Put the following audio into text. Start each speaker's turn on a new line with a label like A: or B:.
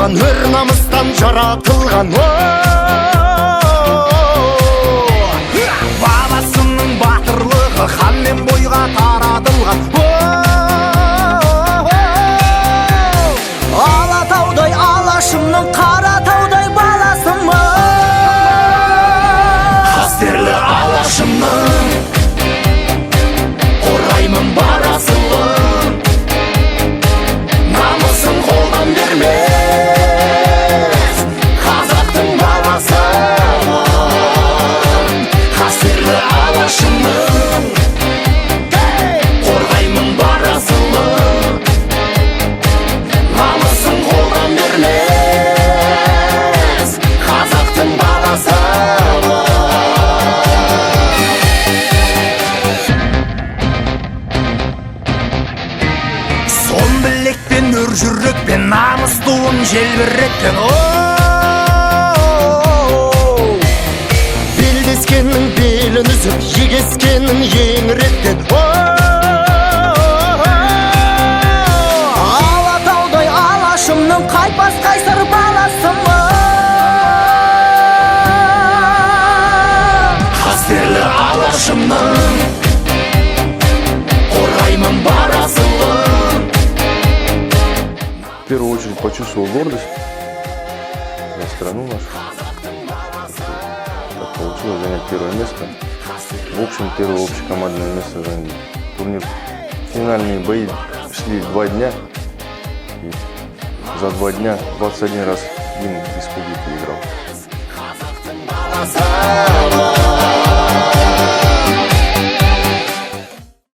A: тартылған, өр намыстан жаратылған. Бабасының батырлығы ханмен бойға таратылған.
B: Алатаудай Алашымның Қаратаудай баласымын.
A: Қастерлі Алашымның қорғаймын бар асылын, намысын қолдан бермес қазақтың баласымын. Қастерлі Алашымның қорғаймын бар асылын, намысын қолдан бермес қазақтың баласымын. Сом білекпен, өр жүрекпен, намыс туын желбіреткен. Белдескеннің белін үзіп, егескенін еңіреткен.
B: Алатаудай Алашымның қайтпас қайсар баласымын.
A: Қастерлі Алашымның қорғаймын бар асылын.
C: В первую очередь почувствовал гордость за страну нашу. Так получилось занять первое место. В общем, первое общекомандное место заняли. Турнир. Финальные бои шли 2 дня. И за 2 дня 21 раз гимн республики играл.
A: Баласы.